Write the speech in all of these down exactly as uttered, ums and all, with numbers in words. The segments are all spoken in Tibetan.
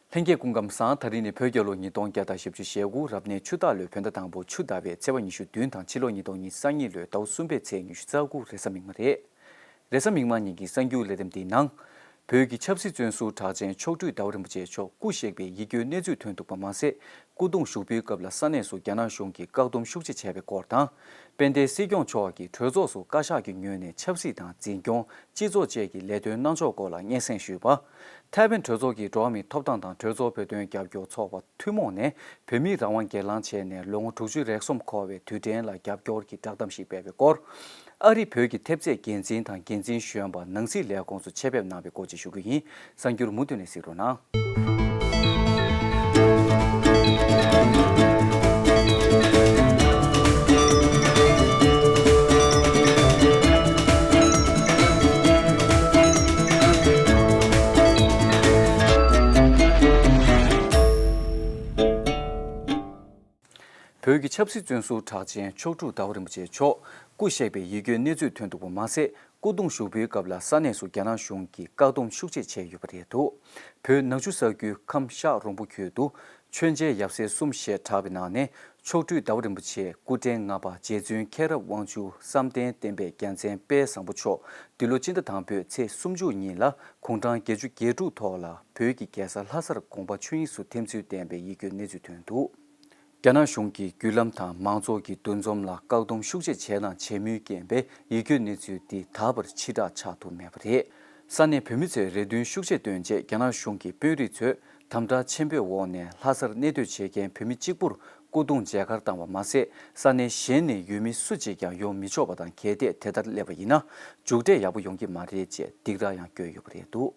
ལྷན་རྒྱས་སྐུ་ཁམས་བཟང་། ད་རིང་ནི་བོད་རྒྱལ་ལོ་ཉིས་སྟོང་བརྒྱ་དང་བཞི་བཅུ་ཞེ་དགུ་རབ་གནས་ཆུ་སྟག་ལོའི་བོད་ཟླ་དང་པོ་ཆུ་ཟླ་བའི་ཚེས་པ་ཉི་ཤུ་བདུན་དང་ཕྱི་ལོ་ཉིས་སྟོང་ཉི་ཤུ་རྩ་གཉིས་ལོའི་ཟླ་བ་གསུམ་པའི་ཚེས་ཉི་ཤུ་རྩ་དགུ་རེས་གཟའ་མིག་དམར་རེད། རེས་གཟའ་མིག་དམར་ཉིན་གྱི་གསར་འགྱུར་ལས་རིམ་འདིའི་ནང་། བོད་ཀྱི་ཆབ་སྲིད་བཙོན་ཟུར་གྲགས་ཅན་མཆོག་སྤྲུལ་ཟླ་བ་རིན་པོ་ཆེ་མཆོག་སྐུ་གཤེགས་པའི་ཡིད་སྐྱོའི་གནས་ཚུལ་ཐོན་འདུག་པ་མ་ཟད། སྐུ་གདུང་བཞུགས་པའི་སྐབས་ལ་ས་གནས་སུ་རྒྱ་ནག་གཞུང་གིས་བཀག་སྡོམ་ཤུགས་ཆེ་བྱས་པའི་སྐོར་དང་། དཔལ་ལྡན་སྲིད་སྐྱོང་མཆོག་གིས་གྲོས་ཚོགས་སུ་བཀའ་ཤག་གི་ངོས་ནས་ཆབ་སྲིད་དང་འཛིན་སྐྱོང་། སྤྱི་ཚོགས་བཅས་ཀྱི་ལས་དོན་གནང་ཕྱོགས་སྐོར་ལ་སྙན་སེང་ཞུས་པ། ཐའེ་ཝན་གྲོས་ཚོགས་ཀྱི་འགྲོ་བ་མིའི་ཐོབ་ཐང་དང་གྲོས་ཚོགས་བོད་དོན་རྒྱབ་སྐྱོར་ཚོགས་པ་ཐུན་མོང་ནས་བོད་མིའི་རང་དབང་སྒེར་ལངས་བྱས་ནས་ལོ་ངོ་དྲུག་ཅུ་རེ་གསུམ་འཁོར་བའི་དུས་དྲན་ལ་རྒྱབ་སྐྱོར་གྱི་བསྒྲགས་གཏམ་ཞིག་སྤེལ་བའི་སྐོར། ཨ་རི་བོད་ཀྱི་ཐེབས་རྩས་འགན་འཛིན་དང་འགན་འཛིན་གཞོན་པ་ནང་སྲིད་ལས་ཁུངས་སུ་ཆེད་ཕེབས་གནང་བའི་སྐོར་བཅས་ཞུ་རྒྱུ་ཡིན། གསར་འགྱུར་མུ་མཐུད་ནས་གཟིགས་རོགས་གནང་། བོད་ཀྱི་ཆབ་སྲིད་བཙོན་ཟུར་གྲགས་ཅན་མཆོག་སྤྲུལ་ཟླ་བ་རིན་པོ་ཆེ་མཆོག་སྐུ་གཤེགས་པའི་ཡིད་སྐྱོའི་གནས་ཚུལ་ཐོན་འདུག་པ་མ་ཟད། སྐུ་གདུང་བཞུགས་པའི་སྐབས་ལ་ས་གནས་སུ་རྒྱ་ནག་གཞུང་གིས་བཀག་སྡོམ་ཤུགས་ཆེ་བྱས་ཡོད་པ་རེད་འདུག་བོད་ནག་ཆུ་ས་ཁུལ་ཁམས་ཤག་རོང་པོ་ཁུལ་དུ་མཆོད་མཇལ་ཡབ་སྲས་གསུམ་ཞེས་གྲགས་པའི་ནང་ནས་མཆོག་སྤྲུལ་ཟླ་བ་རིན་པོ་ཆེ་སྐུ་ཕྲེང་ལྔ་པ་རྗེ་བཙུན་མཁྱེན་རབ་དབང་ཕྱུག་བསམ་གཏན་བསྟན་པའི་རྒྱལ་མཚན་དཔལ་བཟང་པོ་མཆོག་འདི་ལོ་སྤྱི་ཟླ་དང་པོའི་ཚེས་སུམ་ཅུ་ཉིན་ལ་དགུང་གྲངས་བརྒྱད་ཅུ་གྱ་དྲུག་ཐོག་ལ་བོད་ཀྱི་རྒྱལ་ས་ལྷ་སར་དགོངས་པ་ཆོས་དབྱིངས་སུ་ཐིམ་ཚུལ་བསྟན་པའི་ཡིད་སྐྱོའི་གནས་ཚུལ་ཐོན་འདུག་རྒྱ་ནག་གཞུང་གིས་བརྒྱུད་ལམ་དང་མང་ཚོགས་ཀྱི་འདུ་འཛོམས་ལ་བཀག་སྡོམ་ཤུགས་ཆེ་བྱས་དང་བྱེད་མུས་རྐྱེན་པས་ཡིད་སྐྱོའི་གནས་ཚུལ་འདི་ད་བར་ཕྱི་བསྒྲགས་ཆགས་ཐུབ་མེད་པ་རེད། ས་གནས་བོད་མི་ཚོས་རེ་འདུན་ཤུགས་ཆེ་བཏོན་རྗེས་རྒྱ་ནག་གཞུང་གི་དཔོན་རིགས་ཚོས་དམ་དྲག་ཆེན་པོའི་འོག་ནས་ལྷ་སར་གནས་སྡོད་བྱེད་མཁན་བོད་མི་གཅིག་པུར་སྐུ་གདུང་མཇལ་ཁར་བཏང་བ་མ་ཟད། ས་གནས་གཞན་ནས་ཡུལ་མི་སུ་གཅིག་ཀྱང་ཡོང་མི་ཆོག་པ་དང་། གལ་ཏེ་དེ་ལྟར་སླེབས་པ་ཡིན་ན་མཇུག་འབྲས་ཡག་པོ་ཡོང་གི་མ་རེད་ཅེས་སྡིགས་ར་ཡང་བསྐྱོན་ཡོད་པ་རེད་འདུག་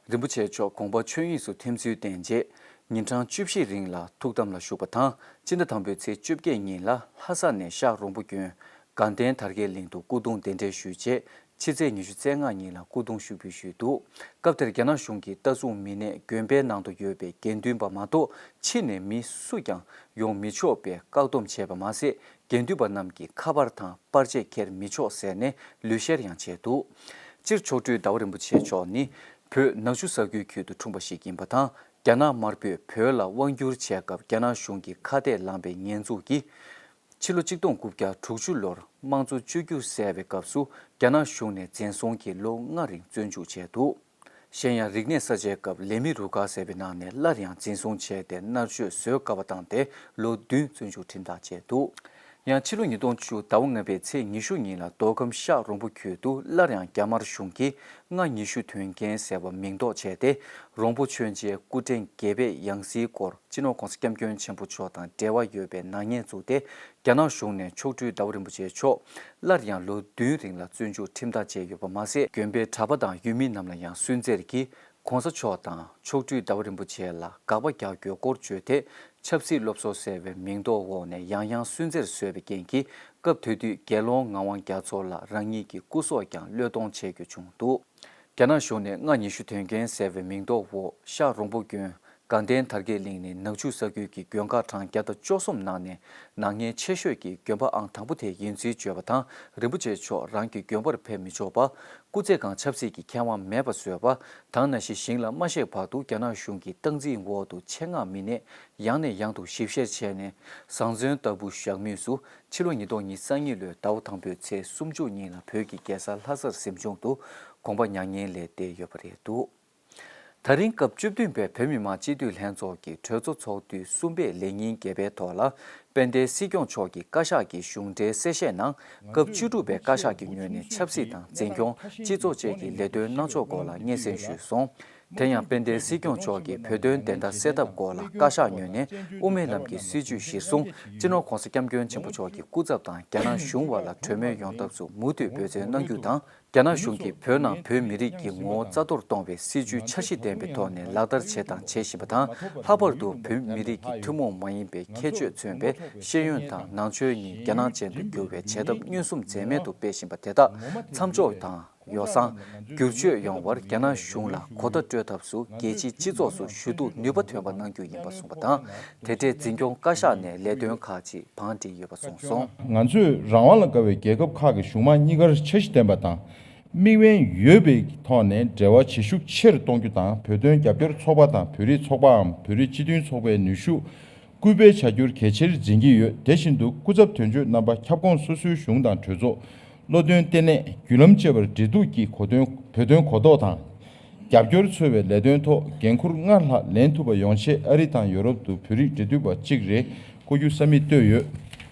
རིན་པོ་ཆེ་མཆོག་དགོངས་པ་ཆོས་དབྱིངས་སུ་ཐིམ་ཚུལ་བསྟན་རྗེས། ཉིན་གྲངས་བཅུ་བཞི་རིང་ལ་ཐུགས་དམ་ལ་བཞུགས་པ་དང་། སྤྱི་ཟླ་དང་པོའི་ཚེས་བཅོ་བརྒྱད་ཉིན་ལ་ལྷ་ས་ནས་ཤག་རོང་པོ་དགོན་དགའ་ལྡན་དར་རྒྱས་གླིང་དུ་སྐུ་གདུང་གདན་འདྲེན་ཞུས་རྗེས། ཕྱི་ཚེས་ཉི་ཤུ་རྩ་ལྔ་ཉིན་ལ་སྐུ་གདུང་ཞུགས་འབུལ་ཞུས་འདུག་སྐབས་དེར་རྒྱ་ནག་གཞུང་གིས་ལྟ་སྲུང་མི་སྣས་དགོན་པའི་ནང་དུ་ཡོད་པའི་དགེ་འདུན་པ་མ་གཏོགས་ཕྱི་ནས་མི་སུ་ཀྱང་ཡོང་མི་ཆོག་པའི་བཀག་སྡོམ་བྱས་པ་མ་ཟད། དགེ་འདུན་པ་རྣམས་ཀྱི་ཁ་པར་དང་པར་ཆས་འཁྱེར་མི་ཆོག་ཟེར་ནས་ལུས་བཤེར་ཡང་བྱས་འདུག་སྤྱིར་མཆོག་སྤྲུལ་ཟླ་བ་རིན་པོ་ཆེ་མཆོག་ནི་བོད་ནག་ཆུ་ས་ཁུལ་ཁུལ་དུ་འཁྲུངས་པ་ཞིག་ཡིན་པ་དང་། རྒྱ་ནག་དམར་པོས་བོད་ལ་དབང་བསྒྱུར་བྱས་སྐབས་རྒྱ་ནག་གཞུང་གིས་ཁ་གཏད་ལངས་པའི་ཉེས་འཛུགས་ཀྱིས། ཕྱི་ལོ་གཅིག་སྟོང་དགུ་བརྒྱ་དྲུག་ཅུ་ལོར་དམངས་གཙོ་བཅོས་བསྒྱུར་གསལ་བའི་སྐབས་སུ་རྒྱ་ནག་གཞུང་ནས་འཛིན་བཟུང་གིས་ལོ་ལྔ་རིང་བཙོན་འཇུག་བྱས་འདུག་གཞན་ཡང་རིག་གནས་གསར་བརྗེའི་སྐབས་ལས་མི་རུ་ཁག་ཟེར་བའི་ནང་ནས་སླར་ཡང་འཛིན་བཟུང་བྱས་ཏེ་མནར་གཅོད་བཟོས་དཀའ་བ་བཏང་སྟེ་ལོ་བདུན་བཙོན་འཇུག་ཁྲིམས་ཐག་བཅད་འདུག་ཡང་ཕྱི་ལོ་ཉིས་སྟོང་བཅུ་ཟླ་བ་ལྔ་པའི་ཚེས་ཉི་ཤུ་ཉིན་ལ་མདོ་ཁམས་ཤག་རོང་པོ་ཁུལ་དུ་སླར་ཡང་རྒྱ་དམར་གཞུང་གིས་ལྔ་ཉི་ཤུ་དོན་རྐྱེན་ཟེར་བ་མིང་འདོགས་བྱས་ཏེ་རོང་པོ་མཆོད་མཇལ་སྐུ་ཕྲེང་བརྒྱད་པའི་ཡང་སྲིད་སྐོར། སྤྱི་ནོར་༸གོང་ས་༸སྐྱབས་མགོན་ཆེན་པོ་མཆོག་དང་འབྲེལ་བ་ཡོད་པའི་ནག་ཉེས་བཙུགས་ཏེ། རྒྱ་ནག་གཞུང་ནས་མཆོག་སྤྲུལ་ཟླ་བ་རིན་པོ་ཆེ་མཆོག་སླར་ཡང་ལོ་བདུན་རིང་ལ་བཙོན་འཇུག་ཁྲིམས་ཐག་བཅད་ཡོད་པ་མ་ཟད། དགོན་པའི་གྲྭ་པ་དང་ཡུལ་མི་རྣམས་ལ་ཡང་སུན་གཙེར་གྱིས་༸གོང་ས་མཆོག་དང་མཆོག་སྤྲུལ་ཟླ་བ་རིན་པོ་ཆེ་ལ་དགག་པ་རྒྱག་རྒྱུའི་སྐོར་བརྗོད་དེ། ཆབ་སྲིད་སློབ་གསོ་ཟེར་བའི་མིང་འདོགས་འོག་ནས་ཡང་ཡང་སུན་གཙེར་བཟོས་པའི་རྐྱེན་གྱིས། སྐབས་དེ་དུས་དགེ་སློང་ངག་དབང་རྒྱ་མཚོ་ལ་རང་ཉིད་ཀྱི་སྐུ་སྲོག་ཀྱང་བློས་གཏོང་བྱེད་རྒྱུ་བྱུང་འདུག་རྒྱ་ནག་གཞུང་ནས་ལྔ་ཉི་ཤུ་དོན་རྐྱེན་ཟེར་བའི་མིང་འདོགས་འོག་ཤག་རོང་པོ་དགོན་དགའ་ལྡན་དར་རྒྱས་གླིང་ནི་ནག་ཆུ་ས་ཁུལ་གྱི་དགོན་ཁག་གྲངས་བརྒྱ་དང་བཅུ་གསུམ་ནང་ནས་ནག་ཉེས་ཆེ་ཤོས་ཀྱི་དགོན་པ་ཨང་དང་པོ་དེ་ཡིན་ཚུལ་བརྗོད་པ་དང་། རིན་པོ་ཆེ་མཆོག་རང་གི་དགོན་པར་ཕེབས་མི་ཆོག་པ། སྐུ་ཚེ་གང་ཆབ་སྲིད་ཀྱི་ཁེ་དབང་མེད་པ་བཟོས་པ། དེ་ནང་བཞིན་ཞིང་ལ་མ་གཤེགས་བར་དུ་རྒྱ་ནག་གཞུང་གི་སྟངས་འཛིན་འོག་ཏུ་ཆེད་མངགས་མི་སྣས་ཡང་ནས་ཡང་དུ་ཞིབ་བཤེར་བྱས་ནས་བཟང་བཙོན་ལྟ་བུ་བཞག་མུས་སུ། ཕྱི་ལོ་ཉིས་སྟོང་ཉེར་གཉིས་ལོའི་ཟླ་བ་དང་པོའི་ཚེས་སུམ་ཅུ་ཉིན་ལ་བོད་ཀྱི་རྒྱལ་ས་ལྷ་སར་གཟིམ་ཆུང་དུ་དགོངས་པ་མྱ་ངན་ལས་འདས་ཡོད་པ་རེད་འདུག་ད་རིང་སྐབས་བཅུ་བདུན་པའི་བོད་མི་མང་སྤྱི་འཐུས་ལྷན་ཚོགས་ཀྱི་གྲོས་ཚོགས་ཚོགས་དུས་གསུམ་པའི་ལས་ཉིན་བརྒྱད་པའི་ཐོག་ལ་དཔལ་ལྡན་སྲིད་སྐྱོང་མཆོག་གིས་བཀའ་ཤག་གི་གཞུང་འབྲེལ་གསལ་བཤད་ནང་། སྐབས་བཅུ་དྲུག་པའི་བཀའ་ཤག་གི་ངོས་ནས་ཆབ་སྲིད་དང་འཛིན་སྐྱོང་། སྤྱི་ཚོགས་བཅས་ཀྱི་ལས་དོན་གནང་ཕྱོགས་སྐོར་ལ་སྙན་སེང་ཞུས་སོང་། དེ་ཡང་དཔལ་ལྡན་སྲིད་སྐྱོང་མཆོག་གིས་བོད་དོན་བདེན་མཐའ་གསལ་ཐབས་སྐོར་ལ་བཀའ་ཤག་ངོས་ནས་དབུ་མའི་ལམ་གྱི་སྲིད་བྱུས་གཞིར་བཟུང་། སྤྱི་ནོར་༸གོང་ས་༸སྐྱབས་མགོན་ཆེན་པོ་མཆོག་གི་སྐུ་ཚབ་དང་རྒྱ་ནག་གཞུང་བར་ལ་གྲོས་མོལ་ཡོང་ཐབས་སུ་མུ་མཐུད་འབད་བརྩོན་གནང་རྒྱུ་དང་། རྒྱ་ནག་གཞུང་གིས་བོད་ནང་བོད་མི་རིགས་ཀྱི་ངོ་བོ་རྩ་གཏོར་གཏོང་བའི་སྲིད་བྱུས་འཆར་གཞི་ལྡན་པའི་ཐོག་ནས་ལག་བསྟར་བྱས་དང་བྱེད་བཞིན་པ་དང་། ལྷག་པར་དུ་བོད་མི་རིགས་ཀྱི་ཐུན་མོང་མ་ཡིན་པའི་ཁྱད་ཆོས་མཚོན་པའི་ཤེས་ཡོན་དང་ནང་ཆོས་གཉིས་རྒྱ་ནག་ཅན་དུ་བསྒྱུར་བའི་བྱེད་ཐབས་མངོན་སུམ་འཛེམས་མེད་དུ་སྤེལ་བཞིན་པ་དེ་དག་མཚམས་འཇོག་དང་། ཡོ་བསྲང་། བསྒྱུར་བཅོས་ཡོང་བར་རྒྱ་ནག་གཞུང་ལ་གོ་བརྡ་སྤྲོད་ཐབས་སུ་རྒྱལ་སྤྱིའི་སྤྱི་ཚོགས་སུ་ཞུ་གཏུག་ནུས་པ་ཐོན་པ་གནང་རྒྱུ་ཡིན་པ་གསུངས་པ་དང་། དེ་འབྲེལ་འཛིན་སྐྱོང་བཀའ་ཤག་ནས་ལས་དོན་ཁག་ཅིག་བང་བསྒྲིགས་ཡོད་པ་གསུངས་སོང་། ང་ཚོས་རང་དབང་ལ་དགའ་བའི་རྒྱལ་ཁབ་ཁག་གི་གཞུང་མང་གཉིས་ཀར་འཆར་གཞི་ལྡན་པ་དང་ དམིགས་འབེན་ཡོད་པའི་ཐོག་ནས་འབྲེལ་བ་བྱེད་ཤུགས་ཆེ་རུ་གཏོང་རྒྱུ་དང་། བོད་དོན་རྒྱབ་སྐྱོར་ཚོགས་པ་དང་བོད་རིགས་ཚོགས་པའམ་བོད་རིགས་སྤྱི་མཐུན་ཚོགས་པའི་ནུས་ཤུགས་སྐུལ་སྤེལ་བྱ་རྒྱུར་གལ་ཆེར་འཛིན་གྱི་ཡོད། དེ་བཞིན་དུ་སྐུ་ཚབ་དོན་གཅོད་རྣམ་པ་ཁྱབ་ཁོངས་སོ་སོའི་གཞུང་དང་གྲོས་ཚོགས། བློ་འདོན་ལྟེ་གནས། བརྒྱུད་ལམ་བཅས་པར་འབྲེལ་གཏུག་གིས་གོ་དོན་བོད་དོན་གོ་རྟོགས་དང་། རྒྱབ་སྐྱོར་འཚོལ་བའི་ལས་དོན་ཐོག་འགན་ཁུར་སྔར་ལྷག་ལེན་ཐུབ་པ་ཡོང་ཆེད། ཨ་རི་དང་ཡོ་རོབ་ཏུ་བོད་རིགས་འབྲེལ་མཐུད་པ་གཅིག་རེ་བསྐོ་རྒྱུ་ས་མིག་བཏོད་ཡོད།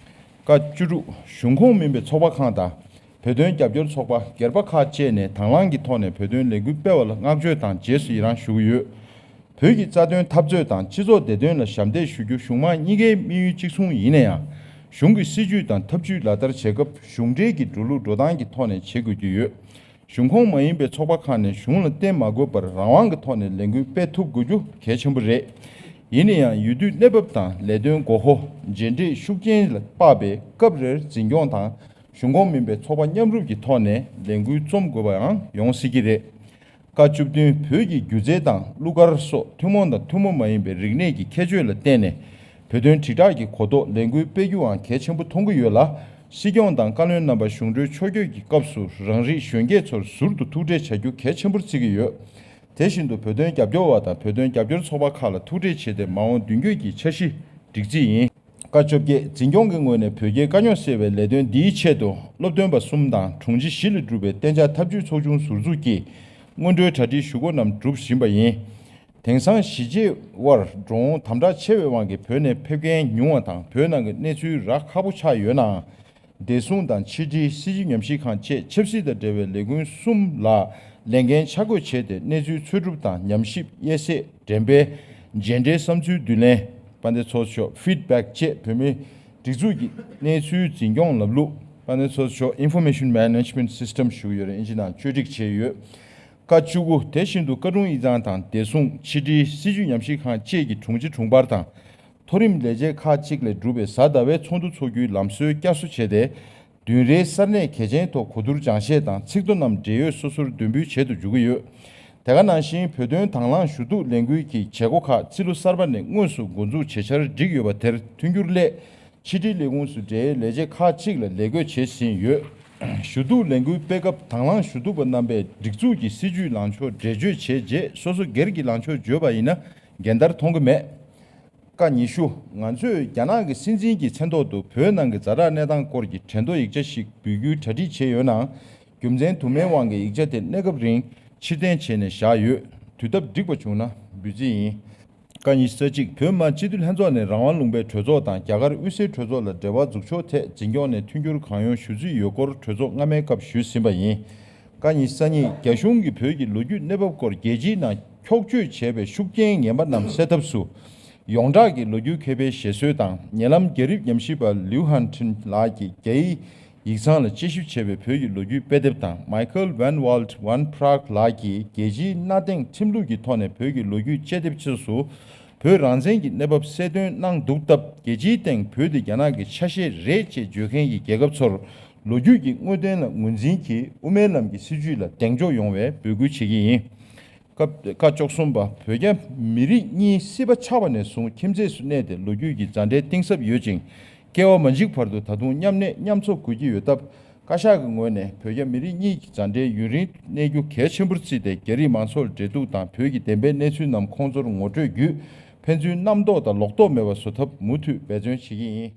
ཀ་བཅུ་དྲུག་གཞུང་ཁོངས་མིན་པའི་ཚོགས་པ་ཁག་དང་། བོད་དོན་རྒྱབ་སྐྱོར་ཚོགས་པ་སྒེར་པ་ཁག་བཅས་ནས་དང་བླངས་ཀྱི་ཐོག་ནས་བོད་དོན་ལས་འགུལ་སྤེལ་བ་ལ་བསྔགས་བརྗོད་དང་རྗེས་སུ་ཡི་རང་ཞུ་གི་ཡོད། བོད་ཀྱི་རྩ་དོན་འཐབ་རྩོད་དང་སྤྱི་ཚོགས་བདེ་དོན་ལ་ཞབས་འདེགས་ཞུ་རྒྱུ་གཞུང་མང་གཉིས་ཀའི་དམིགས་ཡུལ་གཅིག་མཚུངས་ཡིན་ན་ཡང་། གཞུང་གི་སྲིད་ཇུས་དང་ཐབས་ཇུས་ལག་བསྟར་བྱེད་སྐབས་གཞུང་འབྲེལ་གྱི་འགྲོ་ལུགས་འགྲོ་སྟངས་ཀྱི་ཐོག་ནས་བྱེད་དགོས་ཀྱི་ཡོད། གཞུང་ཁོངས་མ་ཡིན་པའི་ཚོགས་པ་ཁག་ནས་གཞུང་ལ་བརྟེན་མ་དགོས་པར་རང་དབང་གི་ཐོག་ནས་ལས་འགུལ་སྤེལ་ཐུབ་དགོས་རྒྱུ་གལ་ཆེན་པོ་རེད། ཡིན་ན་ཡང་ཡུལ་དུས་གནས་བབ་དང་ལས་དོན་དགོས་མཁོ། མཇལ་འཕྲད་ཤུགས་རྐྱེན་ལ་དཔག་པའི་སྐབས་རེར་འཛིན་སྐྱོང་དང་། གཞུང་ཁོངས་མིན་པའི་ཚོགས་པ་མཉམ་རུབ་ཀྱི་ཐོག་ནས་ལས་འགུལ་རྩོམ་དགོས་པའང་ཡོང་སྲིད་ཀྱི་རེད། ཀ་བཅུ་བདུན་བོད་ཀྱི་སྒྱུ་རྩལ་དང་གླུ་གར་སོགས་ཐུན་མོང་དང་ཐུན་མོང་མ་ཡིན་པའི་རིག་གནས་ཀྱི་ཁྱད་ཆོས་ལ་བརྟེན་ནས། བོད་དོན་དྲིལ་བསྒྲགས་ཀྱི་གོ་རྟོགས་ལས་འགུལ་སྤེལ་རྒྱུའང་གལ་ཆེན་པོ་མཐོང་གི་ཡོད་ལ། སྲིད་སྐྱོང་དང་བཀའ་བློན་རྣམ་པ་གཞུང་འབྲེལ་ཕྱོགས་བསྐྱོད་ཀྱི་སྐབས་སུ་རང་རིགས་གཞོན་སྐྱེས་ཚོར་ཟུར་དུ་ཐུག་འཕྲད་བྱ་རྒྱུ་གལ་ཆེན་པོར་བརྩི་གི་ཡོད། དེ་བཞིན་དུ་བོད་དོན་རྒྱབ་སྐྱོར་བ་དང་བོད་དོན་རྒྱབ་སྐྱོར་ཚོགས་པ་ཁག་ལ་ཐུག་འཕྲད་བྱས་ཏེ། མ་འོངས་མདུན་སྐྱོད་ཀྱི་འཆར་གཞི་སྒྲིག་རྩིས་ཡིན། ཀ་བཅོ་བརྒྱད་འཛིན་སྐྱོང་གི་ངོས་ནས་བོད་རྒྱའི་དཀའ་རྙོག་སེལ་བའི་ལས་དོན་འདིའི་ཆེད་དུ་སློབ་སྟོན་པ་གསུམ་དང་དྲུང་ཆེ་བཞི་ལས་གྲུབ་པའི་གཏན་འཇགས་ཐབས་ཇུས་ཚོགས་ཆུང་ཟུར་འཛུགས་ཀྱིས་སྔོན་འགྲོའི་གྲ་སྒྲིག་ཞུ་སྒོ་རྣམས་གྲུབ་བཞིན་པ་ཡིན། དེང་སང་གཞིས་བྱེས་དབར་འགྲོ་འོང་དམ་དྲག་ཆེ་བའི་དབང་གིས་བོད་ནས་ཕེབས་མཁན་ཉུང་བ་དང་། བོད་ནང་གི་གནས་ཚུལ་རག་ཁག་པོ་ཆགས་ཡོད་ནའང་། བདེ་སྲུང་དང་ཕྱི་དྲིལ། སྲིད་བྱུས་ཉམས་ཞིབ་ཁང་བཅས་ཆབ་སྲིད་དང་འབྲེལ་བའི་ལས་ཁུངས་གསུམ་ལ་ལས་འགན་ཆ་བགོས་བྱས་ཏེ། གནས་ཚུལ་འཚོལ་སྒྲུབ་དང་། ཉམས་ཞིབ། དབྱེ་གསེས། འགྲེམས་སྤེལ། མཇལ་འཕྲད་བསམ་ཚུལ་བསྡུ་ལེན། དཔལ་ལྡན་ཚོགས་གཙོ་མཆོག Feedback བཅས་བོད་མིའི་སྒྲིག་འཛུགས་ཀྱི་གནས་ཚུལ་འཛིན་སྐྱོང་ལམ་ལུགས། དཔལ་ལྡན་ཚོགས་གཙོ་མཆོག Information Management System ཞུ་གི་ཡོད་རེད། ཨིན་ཇི་ནང་བཅོས་སྒྲིག་བྱས་ཡོད། ཀ་བཅུ་དགུ་དེ་བཞིན་དུ་བཀའ་དྲུང་ཡིག་ཚང་དང་། བདེ་སྲུང་། ཕྱི་དྲིལ། སྲིད་བྱུས་ཉམས་ཞིབ་ཁང་བཅས་ཀྱི་དྲུང་ཆེ་དྲུང་འཕར་དང་། མཐོ་རིམ་ལས་བྱེད་ཁག་ཅིག་ལས་གྲུབ་པའི་གཟའ་ཟླ་བའི་ཚོགས་འདུ་འཚོགས་རྒྱུའི་ལམ་སྲོལ་བསྐྱར་གསོ་བྱས་ཏེ། བདུན་རེའི་གསར་གནས་གལ་ཆེན་ཐོག་གོ་བསྡུར་སྦྱང་བཤད་དང་ཚིག་ཐོ་རྣམས་འབྲེལ་ཡོད་སོ་སོར་འདོན་འབུལ་བྱེད་དུ་འཇུག་གི་ཡོད། དེ་ག་ནང་བཞིན་བོད་དོན་དང་བླངས་ཞུ་གཏུག་ལས་འགུལ་གྱི་བྱེད་སྒོ་ཁག་རྩིས་ལོ་གསར་པ་ནས་དངོས་སུ་འགོ་འཛུགས་བྱེད་འཆར་བསྒྲིགས་ཡོད་པ་དེར་མཐུན་འགྱུར་སླད། ཕྱི་དྲིལ་ལས་ཁུངས་སུ་འབྲེལ་ཡོད་ལས་བྱེད་ཁག་ཅིག་ལ་ལས་བགོས་བྱས་ཟིན་ཡོད། ཞུ་གཏུག་ལས་འགུལ་སྤེལ་སྐབས་དང་བླངས་ཞུ་གཏུག་པ་རྣམ་པས་སྒྲིག་འཛུགས་ཀྱི་སྲིད་བྱུས་ལངས་ཕྱོགས་འགྲེལ་བརྗོད་བྱས་རྗེས། སོ་སོ་སྒེར་གྱི་ལངས་ཕྱོགས་བརྗོད་པ་ཡིན་ན་འགལ་ཟླར་མཐོང་གི་མེད། ཀ་ཉི་ཤུ། ང་ཚོས་རྒྱ་ནག་གི་སྲིད་འཛིན་གྱི་མཚན་ཐོག་ཏུ་བོད་ནང་གི་ཛ་དྲག་གནས་སྟངས་སྐོར་གྱི་དྲན་ཐོ་ཡིག་ཆ་ཞིག་འབུལ་རྒྱུའི་གྲ་སྒྲིག་བྱས་ཡོད་ནའང་། རྒྱུ་མཚན་དུ་མའི་དབང་གིས་ཡིག་ཆ་དེ་གནས་སྐབས་རིང་ཕྱིར་འཐེན་བྱས་ནས་བཞག་ཡོད། དུས་སྟབས་འགྲིག་པ་བྱུང་ན་འབུལ་རྩིས་ཡིན། ཀ་ཉི་ཤུ་རྩ་གཅིག་བོད་མི་སྤྱི་འཐུས་ལྷན་ཚོགས་ནས་རང་དབང་ལུང་པའི་གྲོས་ཚོགས་དང་རྒྱ་གར་དབུས་སའི་གྲོས་ཚོགས་ལ་འབྲེལ་བ་འཛུགས་ཕྱོགས་ཐད་འཛིན་སྐྱོང་ནས་མཐུན་འགྱུར་གང་ཡོང་ཞུ་རྩིས་ཡོད་སྐོར་གྲོས་ཚོགས་སྔ་མའི་སྐབས་ཞུས་ཟིན་པ་ཡིན། ཀ་ཉི་ཤུ་རྩ་གཉིས། རྒྱ་གཞུང་གིས་བོད་ཀྱི་ལོ་རྒྱུས་གནས་བབ་སྐོར་རྒྱལ་སྤྱིའི་ནང་འཁྱོག་བརྗོད་བྱས་པའི་ཤུགས་རྐྱེན་ངན་པ་རྣམས་སེལ་ཐབས་སུ། ཡོངས་གྲགས་ཀྱི་ལོ་རྒྱུས་མཁས་པའི་བཞེད་སྲོལ་དང་། ཉེ་ལམ་རྒྱ་རིགས་ཉམས་ཞིབ་པ་ལིའུ་ཧན་ཁྲིན་ལགས་ཀྱིས་རྒྱ་ཡིག་ཡིག་ཚང་ལ་དཔྱད་ཞིབ་བྱས་པའི་བོད་ཀྱི་ལོ་རྒྱུས་དཔེ་དེབ་དང་། མའི་ཁལ་ཝན་ཝལ་ཝན་པྲག་ལགས་ཀྱིས་རྒྱལ་སྤྱིའི་གནའ་དེང་ཁྲིམས་ལུགས་ཀྱི་ཐོག་ནས་བོད་ཀྱི་ལོ་རྒྱུས་དཔྱད་དེབ་ཕྱིས་སུ། བོད་རང་བཙན་གྱི་གནས་བབ་གསལ་སྟོན་གནང་འདུག་སྟབས། རྒྱལ་སྤྱིའི་སྟེང་བོད་དེ་རྒྱ་ནག་གི་ཆ་ཤས་རེད་ཅེས་བརྗོད་མཁན་གྱི་རྒྱལ་ཁབ་ཚོར་ལོ་རྒྱུས་ཀྱི་དངོས་དོན་ལ་ངོས་འཛིན་གྱིས་དབུ་མའི་ལམ་གྱི་སྲིད་བྱུས་ལ་གདེང་འཇོག་ཡོང་བའི་འབོད་སྐུལ་བྱེད་ཀྱི་ཡིན། སྐབས། ཀ་བཅུ་གསུམ་པ། བོད་རྒྱ་མི་རིགས་གཉིས་སྲིད་པ་ཆགས་པ་ནས་བཟུང་ཁྱིམ་མཚེས་སུ་གནས་ཏེ་ལོ་རྒྱུས་ཀྱི་མཛའ་འབྲེལ་གཏིང་ཟབ་ཡོད་ཅིང་། སྐྱེ་བ་མ་འཇིག་བར་དུ་ད་དུང་མཉམ་གནས་མཉམ་འཚོ་དགོས་ཀྱི་ཡོད་སྟབས། བཀའ་ཤག་གི་ངོས་ནས་བོད་རྒྱ་མི་རིགས་གཉིས་ཀྱི་མཛའ་འབྲེལ་ཡུན་རིང་གནས་རྒྱུ་གལ་ཆེན་པོར་བརྩིས་ཏེ། རྒྱ་རིགས་མང་ཚོགས་ལ་འབྲེལ་གཏུག་དང་བོད་ཀྱི་བདེན་པའི་གནས་ཚུལ་རྣམས་ཁོང་ཚོར་ངོ་སྤྲོད་བརྒྱུད། ཕན་ཚུན་རྣམ་རྟོག་དང་ལོག་རྟོག་མེད་པར་བཟོ་ཐབས་མུ་མཐུད་འབད་བརྩོན་བྱེད་ཀྱི་ཡིན།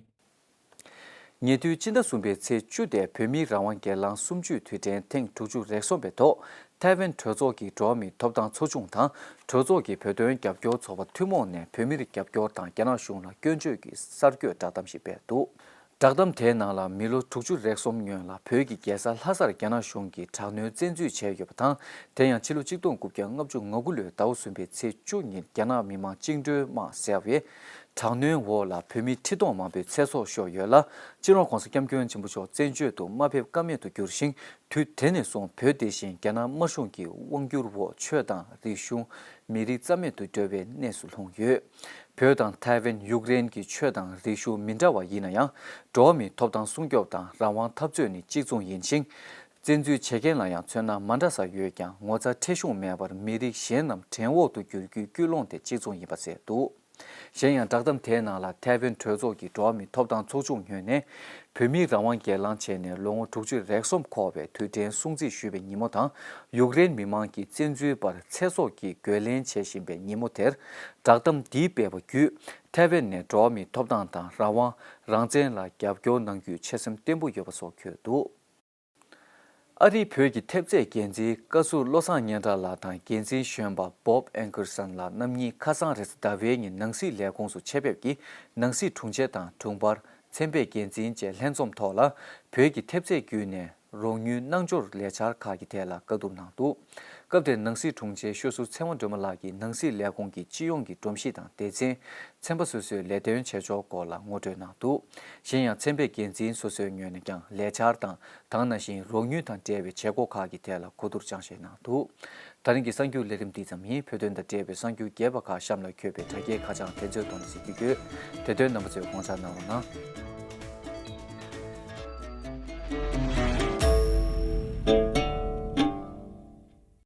ཉེ་དུས་སྤྱི་ཟླ་གསུམ་པའི་ཚེས་བཅུ་སྟེ་བོད་མིའི་རང་དབང་སྒེར་ལངས་གསུམ་བཅུའི་དུས་དྲན་ཐེངས་དྲུག་ཅུ་རེ་གསུམ་པའི་ཐོག་ཐའེ་ཝན་གྲོས་ཚོགས་ཀྱི་འགྲོ་བ་མིའི་ཐོབ་ཐང་ཚོགས་ཆུང་དང་གྲོས་ཚོགས་ཀྱི་བོད་དོན་རྒྱབ་སྐྱོར་ཚོགས་པ་ཐུན་མོང་ནས་བོད་མིར་རྒྱབ་སྐྱོར་དང་རྒྱ་ནག་གཞུང་ལ་སྐྱོན་བརྗོད་ཀྱི་གསར་འགོད་བསྒྲགས་གཏམ་ཞིག་སྤེལ་འདུག་བསྒྲགས་གཏམ་དེའི་ནང་ལ། མི་ལོ་དྲུག་ཅུ་རེ་གསུམ་སྔོན་ལ་བོད་ཀྱི་རྒྱལ་ས་ལྷ་སར་རྒྱ་ནག་གཞུང་གིས་དྲག་གནོན་བཙན་འཛུལ་བྱས་ཡོད་པ་དང་། དེ་ཡང་ཕྱི་ལོ་ཆིག་སྟོང་དགུ་བརྒྱ་ལྔ་བཅུ་ང་དགུ་ལོའི་ཟླ་བ་གསུམ་པའི་ཚེས་བཅུ་ཉིན་རྒྱ་ནག་མི་དམངས་བཅིངས་འགྲོལ་དམག་ཟེར་བས། དྲག་གནོན་འོག་ལ་བོད་མི་ཁྲི་སྟོང་མང་པོའི་ཚེ་སྲོག་ཤོར་ཡོད་ལ། སྤྱི་ནོར་༧གོང་ས་༧སྐྱབས་མགོན་ཆེན་པོ་མཆོག་བཙན་བྱོལ་དུ་མ་ཕེབས་ཀ་མེད་དུ་གྱུར་ཞིང་། དུས་དེ་ནས་བཟུང་བོད་དེ་བཞིན་རྒྱ་ནག་དམར་གཞུང་གི་དབང་སྒྱུར་འོག་ཆོས་དང་རིག་གཞུང་། མི་རིགས་རྩ་མེད་དུ་འགྲོ་བའི་གནས་སུ་ལྷུང་ཡོད། བོད་དང་ཐའེ་ཝན། ཡུཀ་རེན་གྱི་ཆོས་དང་རིག་གཞུང་མི་འདྲ་བ་ཡིན་ན་ཡང་། འགྲོ་བ་མིའི་ཐོབ་ཐང་སྲུང་སྐྱོབ་དང་རང་དབང་འཐབ་རྩོད་ནི་གཅིག་མཚུངས་ཡིན་ཞིང་། བཙན་འཛུལ་བྱེད་མཁན་ལ་ཡང་མཚོན་ན་མ་འདྲ་ས་ཡོད་ཀྱང་། ངོ་ཚ་ཁྲེལ་གཞུང་མེད་པར་མི་རིགས་གཞན་རྣམས་བྲན་འོག་ཏུ་བསྒྱུར་རྒྱུའི་ཀུན་སློང་དེ་གཅིག་མཚུངས་ཡིན་པ་མཛད་འདུག་གཞན་ཡང་བསྒྲགས་གཏམ་དེའི་ནང་ལ་ཐའེ་ཝན་གྲོས་ཚོགས་ཀྱི་འགྲོ་བ་མིའི་ཐོབ་ཐང་ཚོགས་ཆུང་ངོས་ནས། བོད་མིའི་རང་དབང་སྒེར་ལངས་བྱས་ནས་ལོ་ངོ་དྲུག་ཅུ་རེ་གསུམ་འཁོར་བའི་དུས་དྲན་སྲུང་བརྩི་ཞུས་པའི་ཉིན་མོ་དང་། ཡུཀ་རེན་མི་མང་གི་བཙན་འཛུལ་པར་ཚེ་སྲོག་གི་རྒོལ་ལན་བྱེད་བཞིན་པའི་ཉིན་མོ་དེར། བསྒྲགས་གཏམ་འདི་སྤེལ་བ་བརྒྱུད། ཐའེ་ཝན་ནས་འགྲོ་བ་མིའི་ཐོབ་ཐང་དང་རང་དབང་། རང་བཙན་ལ་རྒྱབ་སྐྱོར་གནང་རྒྱུའི་ཆོད་སེམས་བརྟན་པོ་ཡོད་པ་སོགས་འཁོད་འདུག། ཨ་རིའི་བོད་ཀྱི་ཐེབས་རྩའི་འགན་འཛིན་བཀའ་ཟུར་བློ་བཟང་སྙན་གྲགས་ལགས་དང་འགན་འཛིན་གཞོན་པ་Bob Ankerson་ལགས་རྣམ་གཉིས་ཁ་སང་རེས་གཟའ་ཟླ་བའི་ཉིན་ནང་སྲིད་ལས་ཁུངས་སུ་ཆེད་ཕེབས་ཀྱིས་ནང་སྲིད་དྲུང་ཆེ་དང་དྲུང་འཕར། ཚན་པའི་འགན་འཛིན་བཅས་ལྷན་འཛོམས་ཐོག་ལ། བོད་ཀྱི་ཐེབས་རྩའི་བརྒྱུད་ནས་རོགས་དངུལ་གནང་འབྱོར་ལས་འཆར་ཁག་གི་ཐད་ལ་བཀའ་བསྡུར་གནང་འདུག། སྐབས་དེར་ནང་སྲིད་དྲུང་ཆེ་ཤོད་སུ་ཚེ་དབང་སྒྲོལ་མ་ལགས་ཀྱིས་ནང་སྲིད་ལས་ཁུངས་ཀྱི་སྤྱི་ཡོངས་ཀྱི་སྒྲོམ་གཞི་དང་སྡེ་ཚན། ཚན་པ་སོ་སོའི་ལས་དོན་བྱེད་ཕྱོགས་སྐོར་ལ་ངོ་སྤྲོད་གནང་འདུག། གཞན་ཡང་ཚན་པའི་འགན་འཛིན་སོ་སོའི་ངོས་ནས་ཀྱང་ལས་འཆར་དང་། དེ་ནང་བཞིན་རོགས་དངུལ་དང་འབྲེལ་བའི་བྱེད་སྒོ་ཁག་གི་ཐད་ལ་གོ་བསྡུར་སྦྱང་བཤད་གནང་འདུག། ད་རིང་གི་གསར་འགྱུར་ལས་རིམ་འདི་ཙམ་ཡིན། བོད་དོན་དང་འབྲེལ་བའི་གསར་འགྱུར་རྒྱས་པ་ཁག་གཤམ་ལ་འཁོད་པའི་དྲ་རྒྱའི་ཁ་བྱང་དེ་ཚོའི་ཐོག་ནས་གཟིགས་རྒྱུ་ཡོད། དེ་དོན་རྣམ་པ་ཚོས་དགོངས་འཇགས་གནང་རོགས་གནང་།